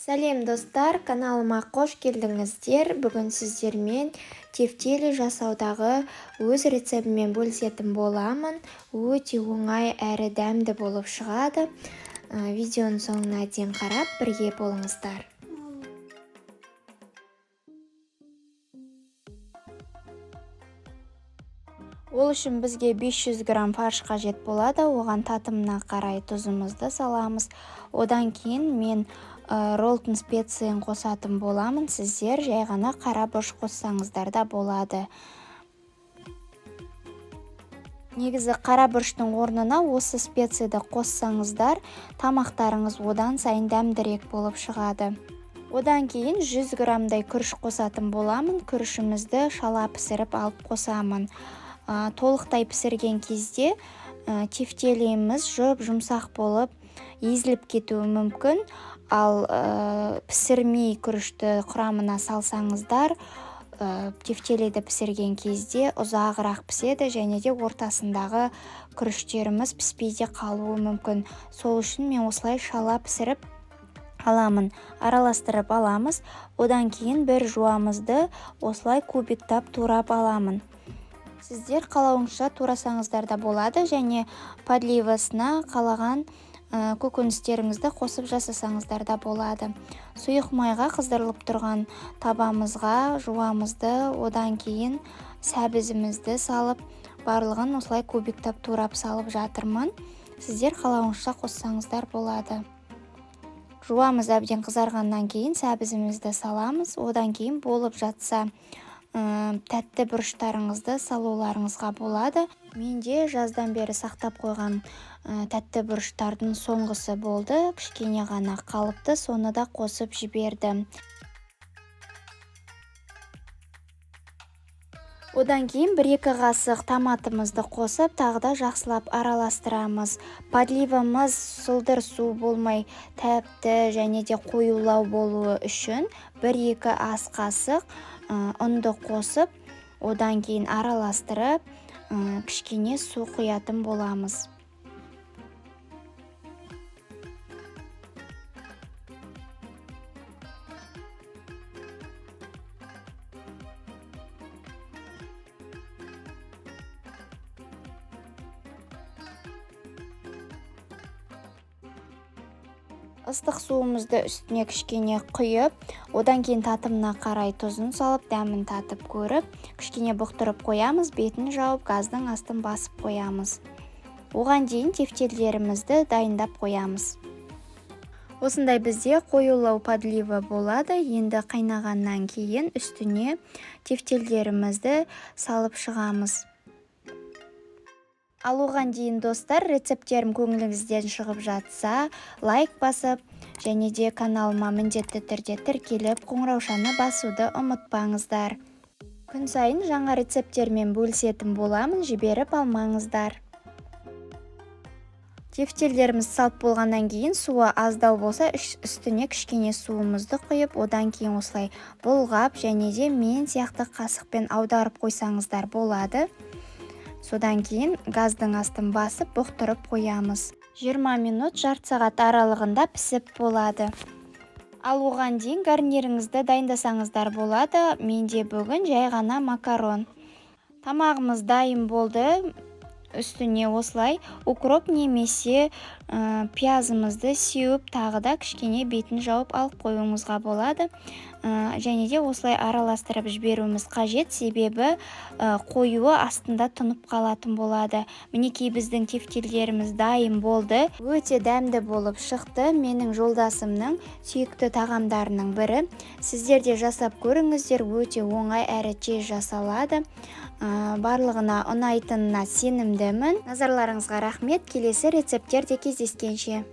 Сәлем, достар! Каналыма қош келдіңіздер! Бүгін сіздермен тефтели жасаудағы өз рецептіммен бөлісетін боламын. Өте оңай әрі дәмді болып шығады. Видеоның соңына дейін қарап, бірге болыңыздар. Ол үшін бізге 500 грамм фарш қажет болады. Оған татымына қарай тұзымызды саламыз. Одан кейін мен Ролтон специяын қосатын боламын. Сіздер жай ғана қара бұрыш қоссаңыздар да болады. Негізі қара бұрыштың орнына осы специяды қоссаңыздар, тамақтарыңыз одан сайын дәмдірек болып шығады. Одан кейін 100 граммдай күріш қосатын боламын. Күрішімізді шала пісіріп алып қосамын. Толықтай пісірген кезде тефтеліміз жұп-жұмсақ болып езіліп кетуі мүмкін. Ал пісірмей күрішті құрамына салсаңыздар, тефтелиді пісірген кезде ұзағырақ піседі және де ортасындағы күріштеріміз піспей де қалуы мүмкін. Сол үшін мен осылай шала пісіріп аламын. Араластырып аламыз. Одан кейін бір жуамызды осылай кубиктап турап аламын. Сіздер қалауыңызша турасаңыздар да болады және подливасына қалаған көкөністеріңізді қосып жасасаңыздар да болады. Сұйық майға қыздырылып тұрған табамызға жуамызды, одан кейін сәбізімізді салып, барлығын осылай кубиктап турап салып жатырмын. Сіздер қалауыңызша қоссаңыздар болады. Жуамыз әбден қызарғаннан кейін сәбізімізді саламыз. Одан кейін болып жатса, тәтті бұрыштарыңызды салуларыңызға болады. Менде жаздан бері сақтап қойған тәтті бұрыштардың соңғысы болды. Кішкене ғана қалыпты, соны да қосып жібердім. Одан кейін 1-2 қасық томатымызды қосып, тағы да жақсылап араластырамыз. Подливамыз сылдыр су болмай тәтті және де қоюлау болуы үшін 1-2 ас қасық ұнды қосып, одан кейін араластырып, кішкене су құятын боламыз. Ыстық суымызды үстіне кішкене құйып, одан кейін татымына қарай тұзын салып, дәмін татып көріп, кішкене бұқтырып қоямыз, бетін жауып, газдың астын басып қоямыз. Оған дейін тефтелерімізді дайындап қоямыз. Осындай бізде қоюлау подлива болады. Енді қайнағаннан кейін үстіне тефтелерімізді салып шығамыз. Ал оған дейін, достар, рецепттерім көңіліңізден шығып жатса, лайк басып және де каналыма міндетті түрде тіркеліп, қоңыраушаны басуды ұмытпаңыздар. Күн сайын жаңа рецепттермен бөлісетін боламын, жіберіп алмаңыздар. Тефтелерімізді салып болғаннан кейін суы аздау болса, үстіне кішкене суымызды құйып, одан кейін осылай бұлғап және де мен сияқты қасықпен аударып қойсаңыздар болады. Содан кейін газдың астын басып, бұқтырып қоямыз. 20 минут, жарты сағат аралығында пісіп болады. Ал оған дейін гарниріңізді дайындасаңыздар болады. Менде бүгін жай ғана макарон. Тамағымыз дайын болды. Үстіне осылай укроп немесе пиязымызды сеуіп, тағы да кішкене бетін жауып алып қоюыңызға болады. Және де осылай араластырып жіберуіміз қажет, себебі қоюы астында тұнып қалатын болады. Мінекей, біздің тефтелеріміз дайын болды. Өте дәмді болып шықты. Менің жолдасымның сүйікті тағамдарының бірі. Сіздер де жасап көріңіздер, өте оңай әрі тез жасалады. Барлығына ұнайтынына сенімдімін. Назарларыңызға рахмет. Келесі рецепттерде кездескенше.